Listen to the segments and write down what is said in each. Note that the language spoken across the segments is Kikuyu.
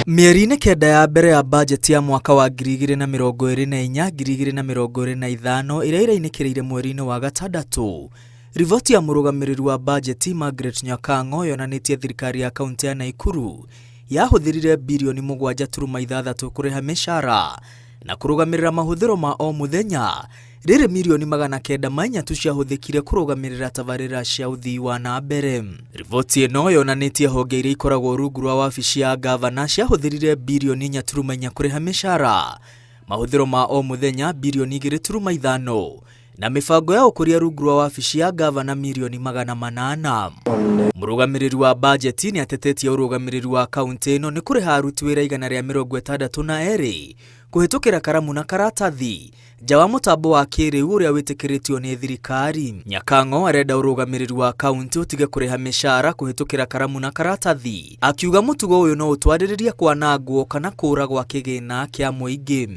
Mĩeri-inĩ kenda ya mbere ya bajeti ya mwaka wa 2024 2025 ĩrĩa ĩrainĩkĩrĩire mweri-inĩ wa gatandatũ, riboti ya mũrũgamĩrĩri wa bajeti Margaret Nyakang'o yonanĩtie thirikari ya kaunti ya Naikuru yahũthĩrire birioni 7.6 kũrĩha mĩcara na kũrũgamĩrĩra mahũthĩro ma o mũthenya, rĩrĩ mirioni 904 tu ciahũthĩkire kũrũgamĩrĩra tabarĩra cia ũthii wa na mbere. Riboti ĩno yonanĩtie honge iria ikoragwo rungu rwa wabici ya ngavana ciahũthĩrire birioni 4.4 kũrĩha mĩcara, mahũthĩro ma o mũthenya birioni 2.5 na mĩbango ya ũkũria rungu rwa wabici ya ngavana mirioni 800. Mũrũgamĩrĩri wa bajeti nĩ atetetie ũrũgamĩrĩri wa kaunti ĩno nĩ kũrĩha aruti wĩra 162 kũhĩtũkĩra karamu na karatathi nja wa mũtambo wa kĩrĩu ũrĩa wĩtĩkĩrĩtio nĩ thirikari. Nyakang'o arenda ũrũgamĩrĩri wa kaunti ũtige kũrĩha mĩcara kũhĩtũkĩra karamu na karatathi, akiuga mũtugo ũyũ no ũtwarĩrĩrie kwanangwo kana kũũra gwa kĩgĩna kĩa mũingĩ.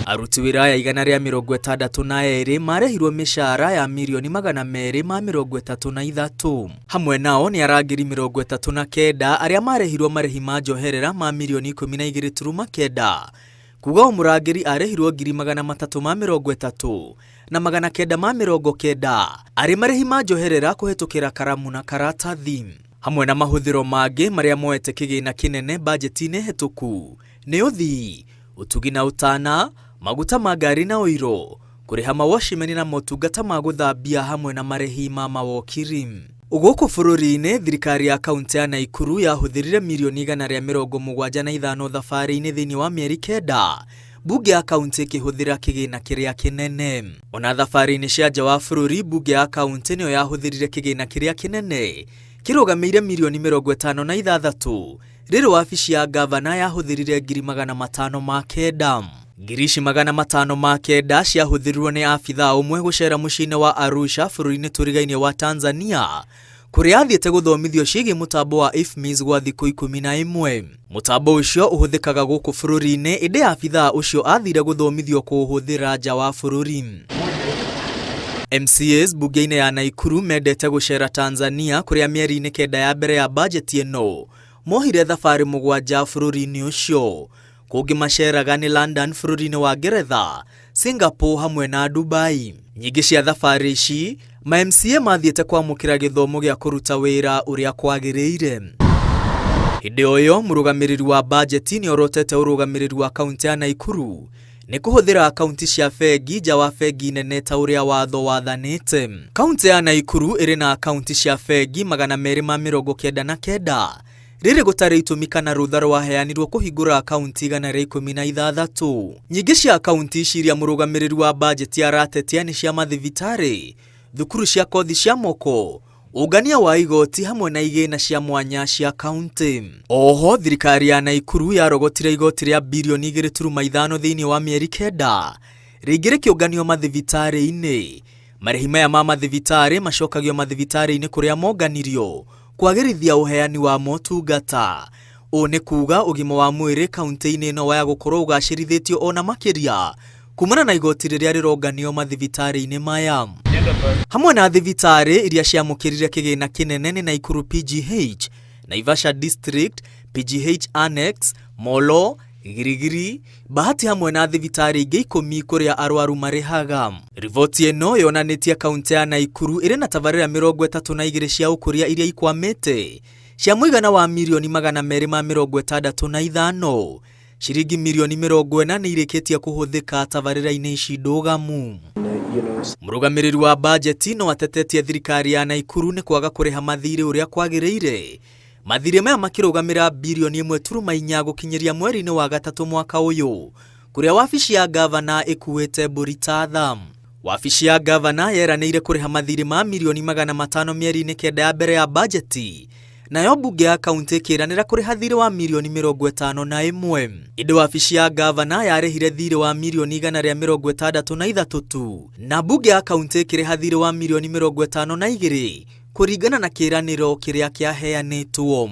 Aruti wĩra aya 162 marĩhirwo mĩcara ya mirioni 233. Hamwe nao nĩ arangĩri 39 arĩa marĩhirwo marĩhi ma njoherera ma mirioni 12.9, kuga o mũrangĩri arĩhirwo ngiri 330 na 990 arĩ marĩhi ma njoherera kũhĩtũkĩra karamu na karatathi. Hamwe na mahũthĩro mangĩ marĩa moete kĩgĩna kĩnene bajeti-inĩ hĩtũku nĩ ũthii, ũtugi na ũtana, maguta ma ngari na ũiro, kũrĩha mawocimeni na motungata ma gũthambia hamwe na marĩhi ma mawokiri. Gũkũ bũrũri-inĩ, thirikari ya kaunti ya Naikuru yahũthĩrire mirioni 175 thabarĩ-inĩ thĩinĩ wa mĩeri kenda, mbunge ya kaunti ĩkĩhũthĩra kĩgĩna kĩrĩa kĩnene. Ona thabarĩ-inĩ cia nja wa bũrũri, mbunge ya kaunti nĩyo yahũthĩrire kĩgĩna kĩrĩa kĩnene kĩrũgamĩire mirioni 56, rĩrĩ wabici ya ngavana yahũthĩrire ngiri 509. Ngiri ici 509 ciahũthĩrirwo nĩ abithaa ũmwe gũcera mũciĩ-inĩ wa Arusha bũrũri-inĩ tũrigainie wa Tanzania, kũrĩa athiĩte gũthomithio ciĩgiĩ mũtambo wa IFMIS gwa thikũ 11. Mũtambo ũcio ũhũthĩkaga gũkũ bũrũri-inĩ ĩndĩ abithaa ũcio athire gũthomithio kũũhũthĩra nja wa bũrũri. MCAs mbunge-inĩ ya Naikuru mendete gũcera Tanzania kũrĩa mĩeri-inĩ kenda ya mbere ya bajeti ĩno mohire thabarĩ mũgwanja bũrũri-inĩ ũcio. Kũngĩ maceraga nĩ London bũrũri-inĩ wa Ngeretha, Singapore hamwe na Dubai. Nyingĩ cia thabarĩ ici, ma MCA mathiĩte kwamũkĩra gĩthomo gĩa kũruta wĩra ũrĩa kwagĩrĩire. Hĩndĩ o ĩyo, mũrũgamĩrĩri wa bajeti nĩ orotete ũrũgamĩrĩri wa kaunti ya Naikuru nĩ kũhũthĩra akaunti cia bengi nja wa bengi nene ta ũrĩa watho wathanĩte. Kaunti ya Naikuru ĩrĩ na akaunti cia bengi 299, rĩrĩ gũtarĩ itũmi kana rũtha rwaheanirwo kũhingũra akaunti 116. Nyingĩ cia akaunti ici iria mũrũgamĩrĩri wa bajeti aratetia nĩ cia mathibitarĩ, thukuru cia kothi cia moko, ũngania wa igoti hamwe na igĩna cia mwanya cia kaunti. Oho thirikari ya Naikuru yarogotire igoti rĩa birioni 2.5 thĩinĩ wa mĩeri kenda, rĩngĩ rĩkĩũnganio mathibitarĩ-inĩ. Marĩhi maya ma mathibitarĩ macokagio mathibitarĩ-inĩ kũrĩa monganirio kwagĩrithia ũheani wa motungata. Ũũ nĩ kuga ũgima wa mwĩrĩ kaunti-inĩ ĩno waya gũkorwo ũgacĩrithĩtio ona makĩria kumana na igoti rĩrĩa rĩronganio mathibitarĩ-inĩ maya. Hamwe na thibitarĩ iria ciamũkĩrire kĩgĩna kĩnene nĩ Naikuru PGH, Naivasha District, PGH Annex, Molo, Girigiri, Bahati hamwe na thibitarĩ ingĩ 10 kũrĩa arwaru marĩhaga. Riboti ĩno yonanĩtie kaunti ya Naikuru ĩrĩ na tabarĩra 32 cia ũkũria iria ikwamĩte cia mũigana wa mirioni 265. Ciringi mirioni 40 nĩ irĩkĩtie kũhũthĩka tabarĩra-inĩ ici ndũgamu. Mũrũgamĩrĩri wa bajeti no atetetie thirikari ya Naikuru nĩ kwaga kũrĩha mathirĩ ũrĩa kwagĩrĩire. Mathirĩ maya makĩrũgamĩra birioni 1.4 gũkinyĩria mweri-inĩ wa gatatũ mwaka ũyũ, kũrĩa wabici ya ngavana ĩkuĩte mbũri ta tha. Wabici ya ngavana yeranĩire kũrĩha mathirĩ ma mirioni 500 mĩeri-inĩ kenda ya mbere ya bajeti, nayo mbunge ya kaunti ĩkĩranĩra kũrĩha thirĩ wa mirioni 51. Ĩndĩ wabici ya ngavana yarĩhire thirĩ wa mirioni 163 tu, na mbunge ya kaunti ĩkĩrĩha thirĩ wa mirioni 52 kũringana na kĩĩranĩro kĩrĩa kĩaheanĩtwo.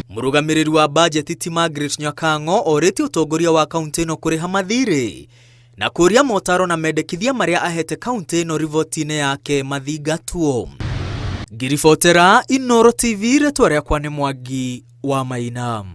Mũrũgamĩrĩri wa bajeti ti Margaret Nyakang'o orĩtie ũtongoria wa kaunti ĩno kũrĩha mathirĩ na kũria motaro na mendekithia marĩa ahete kaunti ĩno riboti-inĩ yake mathingatwo. Ngiribotera Inooro TV, rĩtwa rĩakwa nĩ Mwangi wa Maina.